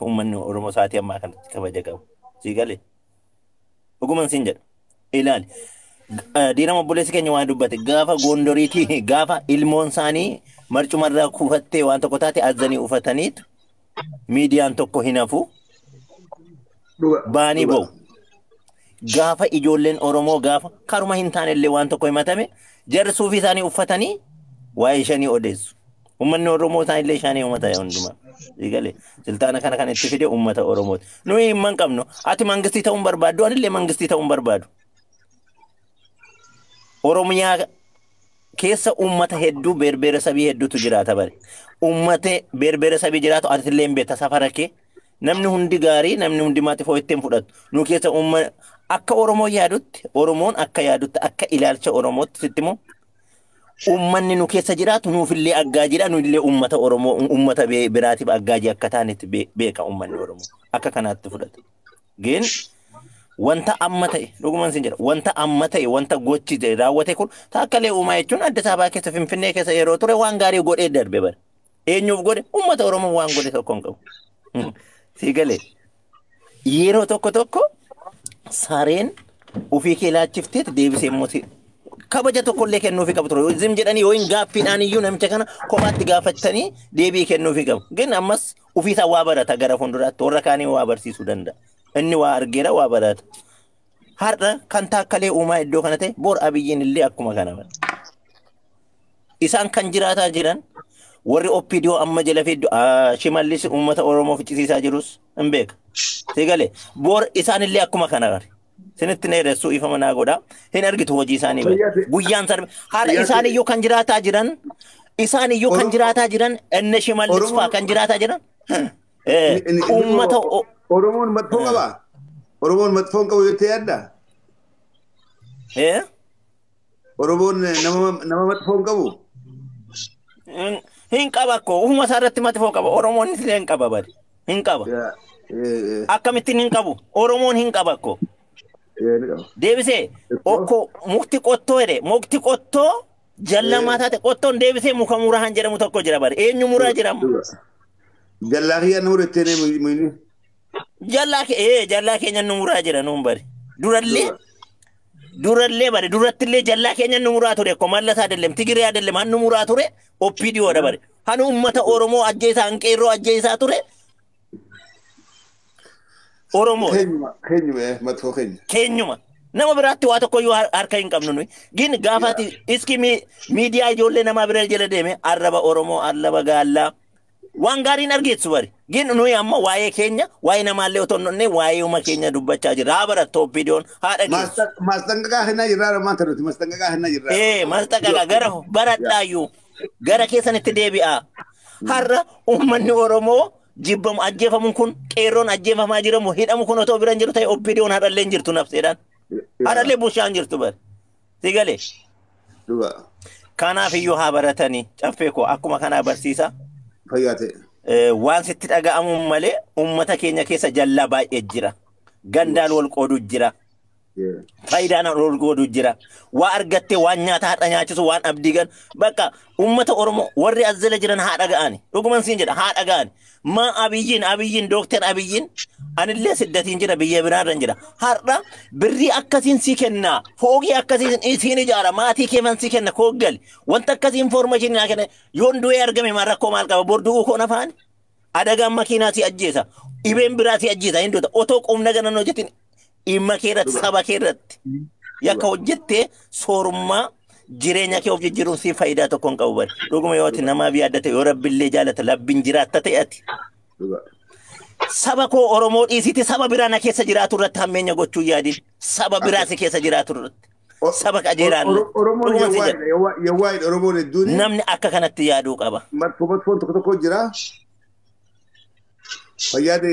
Uummanni Oromoo sa'aatii ammaa kanatti kabaja qabu. Sii galee? Dhuguman siin jedha. Ilaali. Diinama obboleessi keenya waan dubbate gaafa Gondoriitii, gaafa ilmoon isaanii marcumarraa kufattee waan tokko taate azzanii uffataniitu miidiyaan tokko hin hafu baanii ba'u. Gaafa ijoolleen Oromoo gaafa karuma hin taanellee waan tokko himatame, jarri suufii isaanii uffatanii waa'ee shanii odeessu. Uummanni Oromoo isaanillee shanii uummata hundumaa. Galee siltaana kana kan itti fide uummata Oromooti. Nuyi himman qabnu. Ati mangistii ta'uu hin barbaaddu, anillee mangistii ta'uu hin barbaadu. Oromiyaa keessa uummata hedduu, beerbeera sabii hedduutu jiraata bare. Uummata beerbeera sabii jiraatu atillee hin beekta safara kee. Namni hundi gaarii, namni hundi maatii fooyyatti hin fudhatu. Nu keessa uumma akka Oromoo yaadutti, Oromoon akka yaadutti, akka ilaalcha Oromootti sitti immoo uummanni nu keessa jiraatu nuufillee aggaajiidha. Nullee uummata Oromoo uummata biraatiif aggaajii akka taanetti beeka uummanni Oromoo. Akka kanaatti fudhata. Gin wanta amma ta'e, dhuguman sin jedha, wanta amma ta'e, wanta gochi ta'e raawwate kun, Taakkalee Uumaa jechuun Addis Ababaa keessa, Finfinnee keessa yeroo ture waan gaarii godhee darbe bare. Eenyuuf godhe? Uummata Oromoo waan godhe tokko hin qabu. Sii galee? Yeroo tokko tokko sareen ofii kee laachifteet deebisee immoo kabaja tokkollee kennuufii qabu ture. Zim jedhanii yoo hin gaaffiidhaan iyyuu namicha kana kophaatti gaafatanii deebii kennuufii qabu. Gin ammas ofiisaa waa barata, gara fuulduraatti warra kaanii waa barsiisuu danda'a. Inni waa argeera, waa barata. Har'a kan Taakkalee Uumaa iddoo kana ta'e, bor Abiyyiin illee akkuma kana bara. Isaan kan jiraataa jiran warri OPDO amma jala fiddu Shimallis uummata Oromoo ficcisiisaa jirus hin beeka. Si galee? Bor isaan illee akkuma kana bare. Sinitti dheeressuu ifa manaa godha. Hin argitu hojii isaanii bare. Guyyaan sarbe. Har'a isaan iyyuu kan jiraataa jiran, isaan iyyuu kan jiraataa jiran, inni Shimallis fa'aa kan jiraataa jiran uummata Oromoon maxxoo qabaa? Oromoon maxxoo hin qabu jettee yaaddaa? Oromoon nama maxxoo hin qabu? Hin qaba koo, ufuma isaa irratti maxxoo qaba. Oromoon illee hin qaba bari. Hin qaba. Akkamittiin hin qabu? Oromoon hin qaba koo. Deebisee okko mukti qottoo jedhe, mukti qottoo jallamaa taate qottoon deebisee muka muraa han jedhamu tokko jira bari. Eenyu muraa jira amma? Jallaa kiyyaa nu murettee muyni. Jallaa jallaa keenya nu muraa jira nuun bari. Durallee bari, durattillee jallaa keenya nu muraa ture ko. Mallasaa አይደለም, Tigiree አይደለም, han nu muraa ture OPDO dha bari. Han uummata Oromoo ajjeesaa, han qeerroo ajjeesaa ture Oromoo. Keenyuma, maxxoo keenya. Keenyuma. Nama biraatti waa tokko iyyuu harka hin qabnu nuyi. Gin gaafati iski miidiyaa ijoollee namaa bira jala deeme arraba Oromoo, arraba gaallaa. Waan gaariin argeessu bari. Gin nuyi amma waa'ee keenya, waa'ee namaallee otoo hin dhonne waa'ee uuma keenya dubbachaa jirra. Haa barattu OPDO'n, haa dhageessu. Maasxanqaqaa hinnaa jirraa rammaan tanuti, maasxanqaqaa hinnaa jirraa. Maasxanqaqaa gara baradhaayyuu gara keessanitti deebi'aa. Har'a uummanni Oromoo jibbamu ajjeefamuun kun, qeerroon ajjeefamaa jiramu hidhamu kun otoo bira hin jiru ta'e, OPDO'n har'allee hin jirtu nafseedhaan. Har'allee bushaan jirtu bari. Si galee? Kanaaf iyyuu haa baratanii, caffee koo akkuma kanaa barsiisa. Fayyaa ta'e. Waan sitti dhaga'amu malee uummata keenya keessa jallaa baay'ee jira. Gandaan wal qoodu jira. Faayidaan wal qoodu jira. Waa argattee waan nyaata haadha nyaachisu waan abdii gan bakka uummata Oromoo warri as jala jiran haa dhaga'ani. Dhuguman siin jedha, haa dhaga'ani. Maa Abiyyiin, Dooktar Abiyyiin, anillee siddatiin jira, biyya biraarra jira. Har'a birrii akkasiin sii kenna. Foogii akkasiin siin ijaara. Maatii keefan sii kenna kooggali. Wanta akkasii information naa kenna. Yoon du'ee argame maal rakkoo maal qaba? Bor du'uu koon afaan. Adagaan makiinaa si ajjeesa. Dhibeen biraa si ajjeesa. Hin duuta. Otoo qubna ganan hojjetin dhimma kee irratti, saba kee irratti yakka hojjettee soorummaa jireenya kee of jijjiiruun si faayidaa tokko hin qabu bari. Dhuguma yoo ati namaaf yaaddate, yoo rabbillee jaalata labbiin jiraatta ta'e, ati saba koo Oromoo dhiisiti saba biraa na keessa jiraatu irratti hammeenya gochuu yaadin. Saba biraa si keessa jiraatu irratti. Saba qajeelaan. Oromoon yawwaa'idha, Oromoon hedduun. Namni akka kanatti yaaduu qaba. Maxxoon tokko tokko jira. Fayyaade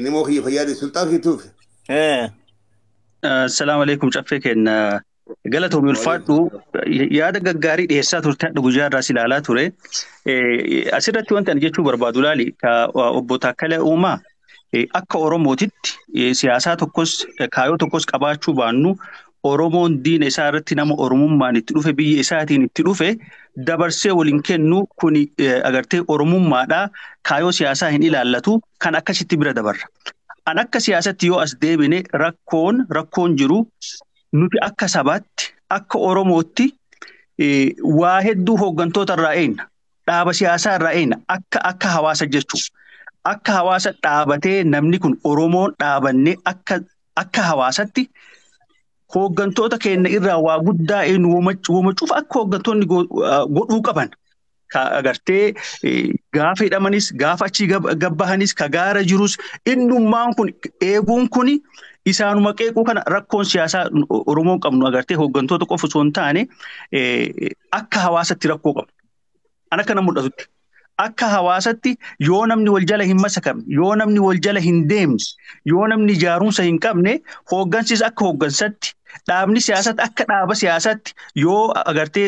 nimoo kiyya, fayyaade sulxaan kiituuf. Assalaamu alaikum, caffee kenna. Galatoomii, ulfaadhu, yaada gaggaarii dhiyeessaa turte, hadha guyyaa irraas ilaalaa ture. Asirratti wanti ani jechuu barbaadu, laali, obbo Taakkalee Uumaa akka Oromootitti siyaasaa tokkos kaayoo tokkos qabaachuu baannu Oromoon diina isaa irratti nama Oromummaan itti dhufe biyya isaatiin itti dhufe dabarsee waliin kennu kuni agartee Oromummaadha. Kaayoo siyaasaa hin ilaallatu kan akkasitti bira dabarra. An akka siyaasatti yoo as deebine rakkoon jiru nuti akka sabaatti akka Oromootti waa hedduu hooggantoota irraa eegna. Dhaaba siyaasaa irraa eegna akka hawaasa jechuudha. Akka hawaasa dhaabatee namni kun Oromoon dhaabannee akka hawaasatti hooggantoota keenya irraa waa guddaa eegnu womacuuf akka hooggantoonni godhuu qaban. Agartee gaafa hidhamanis gaafa achii gabbahanis ka gaara jirus innummaan kun eeguun kun isaanuma qeequu kana rakkoon siyaasaa Oromoon qabnu agartee hooggantoota qofa osoo hin taane akka hawaasatti rakkoo qabnu. An akka na mul'atutti. Akka hawaasatti yoo namni wal jala hin masakamne, yoo namni wal jala hin deemne, yoo namni ijaarumsa hin qabne, hooggansis akka hooggansatti, dhaabni siyaasatti akka dhaaba siyaasatti yoo agartee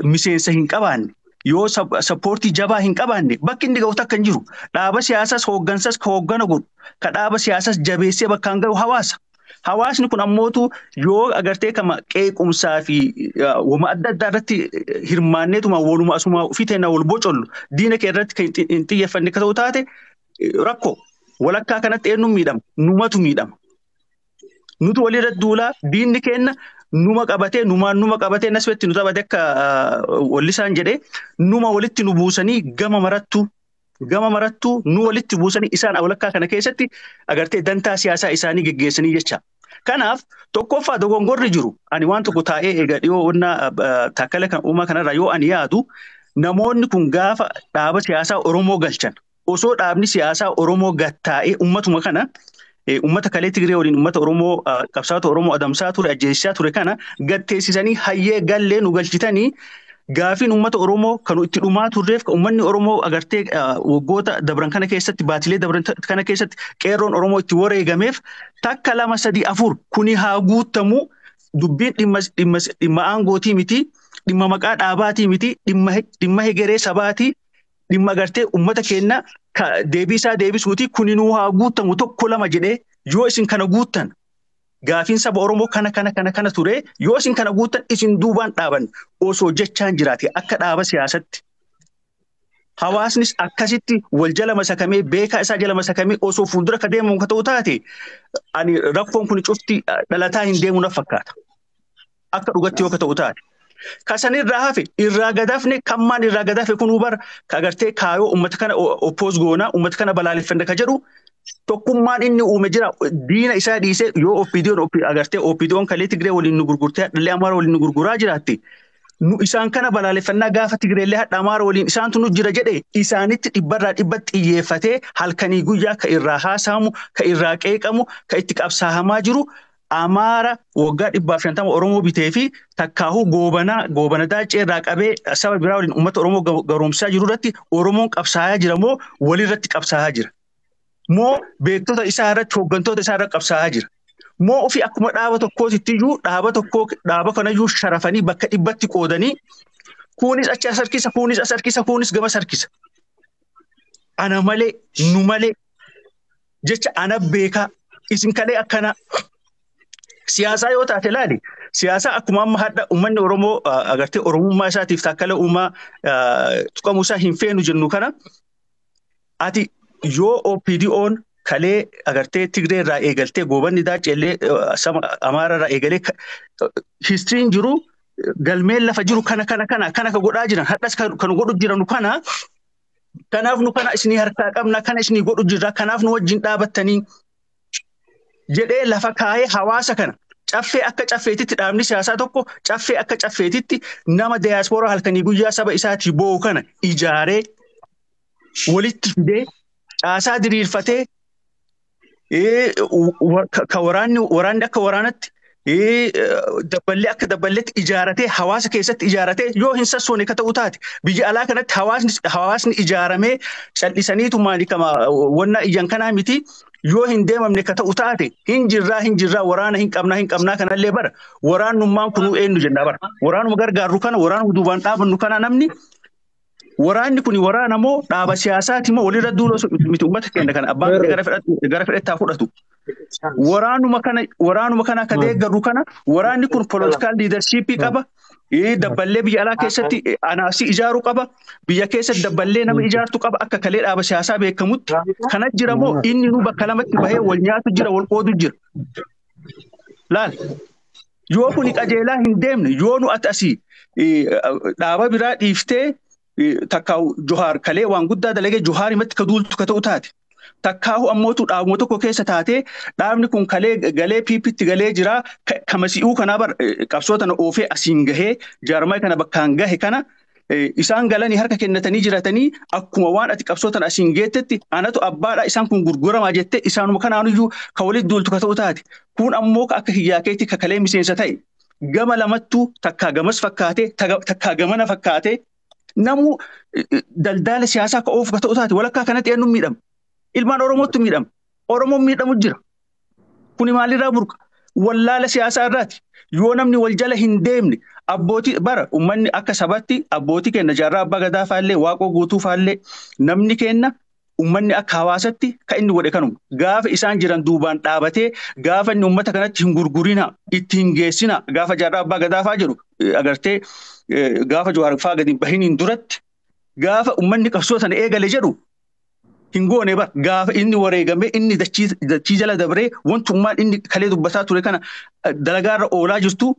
miseensa hin qabaanne, yoo sappoortii jabaa hin qabaanne bakki inni ga'u takka hin jiru. Dhaaba siyaasaas hooggansas ka hooggana godhu, ka dhaaba siyaasaas jabeessee bakkaan ga'u hawaasa. Hawaasni kun ammootu yoo agartee kama qeequmsaa fi wama adda addaa irratti hirmaanneetuma waluma asuma ofii teenna wal bocollu diina kee irratti kan hin xiyyeeffanne akka ta'u taate rakkoo walakkaa kanatti eenyuun miidhama numatu miidhama. Nutu walirratti duulaa diinni keenna numa qabatee numaan numa qabatee nasbetti nu taphate akka wallisaan jedhee numa walitti nu buusanii gama marattuu nu walitti buusanii isaan walakkaa kana keessatti agartee dantaa siyaasaa isaanii geggeessanii jecha. Kanaaf tokkoffaa dogongorri jiru ani waan tokko taa'ee eega dhiyoo onnaa Taakkala kan uumaa kanarraa yoo ani yaadu namoonni kun gaafa dhaaba siyaasaa Oromoo galchan osoo dhaabni siyaasaa Oromoo gattaa'ee ummatuma kana ummata kalee Tigree waliin ummata Oromoo qabsaa'ota Oromoo adamsaa ture ajjeesisaa ture kana gatteessisanii hayyee gallee nu galchitanii gaafiin ummata Oromoo kan itti dhumaa turreef kan uummanni Oromoo agartee waggoota dabran kana keessatti baatilee dabran kana keessatti qeerroon Oromoo itti wareegameef takka 2 3 4 kuni haa guutamu dubbiin dhimma aangootii miti dhimma maqaa dhaabaatii miti dhimma hegeree sabaatii dhimma agartee ummata keenya deebii isaa deebisuuti kuni nuu haa guutamu 1 2 jedhee yoo isin kana guuttan gaafiin saba Oromoo kana kana kana kana ture yoo isin kana guuttan isin duubaan dhaaban osoo jechaan jiraate akka dhaaba siyaasatti hawaasnis akkasitti wal jala masakamee beekaa isaa jala masakamee osoo fuuldura ka deemu ka ta'u taate ani rakkoon kun cufti dhalataa hin deemu na fakkaata akka dhugatti yoo ka ta'u taate. Kasan irraa hafe irraa gadafne kammaan irraa gadafe kun bara ka agartee kaayoo uummata kana oppoos goonaa uummata kana balaaleffanna ka jedhu tokkummaan inni uume jira diina isaa dhiisee yoo OPDO'n agartee OPDO'n kalee Tigree waliin nu gurgurtee hadhallee Amaara waliin nu gurguraa jiraatti. Nu isaan kana balaaleffannaa gaafa Tigreellee hadha Amaara waliin isaantu nu jira jedhee isaanitti dhibbarraa dhibbatti xiyyeeffatee halkanii guyyaa ka irraa haasa'amu ka irraa qeeqamu ka itti qabsaahamaa jiru Amaara waggaa 150 Oromoo bitee fi takkaahuu goobana daacee irraa qabee saba biraa waliin uummata Oromoo garoomsaa jiru irratti Oromoon qabsaa'aa jira moo walirratti qabsaa'aa jira? Moo beektota isaa irratti hooggantoota isaa irratti qabsaa'aa jira? Moo ofii akkuma dhaaba tokkootitti iyyuu dhaaba tokkoo dhaaba kanayyuu sharafanii bakka dhibbatti qoodanii kunis achi as harkisa kunis as harkisa kunis gamas harkisa. Ana malee nu malee jecha ana beekaa isin kalee akkana siyaasaa yoo taate laali siyaasaa akkuma amma hadha uummanni Oromoo agartee Oromummaa isaatiif Taakkala Uumaa tuqamuu isaa hin feenu jennu kana ati yoo OPDO'n kalee agartee Tigree irraa eegaltee goobanni daaceellee sama Amaara irraa eegalee histiriin jiru galmeen lafa jiru kana kana kana kana ka godhaa jiran hadhas kan godhu jiran kana kanaaf nu kana isinii harkaa qabna kana isinii godhu jirra kanaaf nu wajjin dhaabattanii jedhee lafa kaayee hawaasa kana caffee akka caffeetitti dhaabni siyaasaa tokko caffee akka caffeetitti nama diyaaspooraa halkanii guyyaa saba isaatii boo'u kana ijaaree walitti fidee caasaa diriirfatee ka waraanni akka waraanatti dabballee akka dabballeetti ijaaratee hawaasa keessatti ijaaratee yoo hin sassoone ka ta'u taate biyya alaa kanatti hawaasni ijaaramee cal'isaniitu maali kama wanna iyyan kanaa miti yoo hin deemamne ka ta'u taate hin jirraa waraana hin qabnaa kanallee bara waraanummaan kunuu eenyu jennaa bara waraanuma gargaarru kana waraanuma duubaan dhaabannu kana namni waraanni kun waraana moo dhaaba siyaasaati moo walirra duuloo miti uummata keenya kana abbaan gara fedhattaa fudhatu. Waraanuma kana akka deeggarru kana, waraanni kun political leadership qaba. Dabballee biyya alaa keessatti anaasii ijaaruu qaba. Biyya keessatti dabballee nama ijaartu qaba, akka kalee dhaaba siyaasaa beekamutti. Kana jira moo inni nu bakka lamatti bahee wal nyaatu jira, wal qoodu jira? Laal. Yoo kuni qajeelaa hin deemne, yoo nu ati asii dhaaba biraa dhiiftee, takka Johaar kalee waan guddaa dalagee Johaar himatti ka duultu ka ta'u taate. Takkaahu ammootu dhaabuma tokko keessa taatee, dhaabni kun kalee galee PPtti galee jira, kamasi'uu kanaa bar qabsoo tana oofee asiin gahee, jaarmaa kana bakkaan gahe kana, isaan galanii harka kennatanii jiratanii, akkuma waan ati qabsoo tana asiin geettetti anatu abbaadha, isaan kun gurguramaa jettee isaanuma kanaanuyyuu ka walitti duultu ka ta'u taate. Kun ammoo akka hiyyaa keetti kakalee miseensa ta'e gama lamattuu, takkaa gamas fakkaatee takkaa gamana fakkaatee, namuu daldaala siyaasaa ka oofu ka ta'u taate, walakkaa kanatti eenyu miidhama? Ilmaan Oromootu miidhama. Oromoon miidhamu jira. Kuni maalirraa burqa? Wallaala siyaasaa irraati. Yoo namni wal jala hin deemne, abbootii bara uummanni akka sabatti abbootii kenna, Jaarraa Abbaa Gadaa faallee, Waaqoo Guutuu faallee, namni kenna, uummanni akka hawaasatti kan inni godhe kanuma. Gaafa isaan jiran duubaan dhaabatee, gaafa inni uummata kanatti hin gurgurina, itti hin geessina, gaafa Jaarraa Abbaa Gadaa faa jedhu agartee, gaafa Jawaar faa gadi bahiniin duratti, gaafa uummanni qabsoo sana eegale jedhu hin goone bar. Gaafa inni wareegame, inni dachii jala dabree, wantummaan inni kalee dubbataa ture kana dalagaarra oolaa jirtu,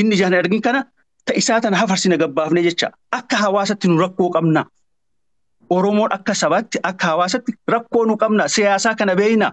inni ijaan argin kana ta isaa tana hafarsina gabbaafne jecha, akka hawaasatti nu rakkoo qabna. Oromoon akka sabaatti, akka hawaasatti rakkoo nu qabna, siyaasaa kana beeyna.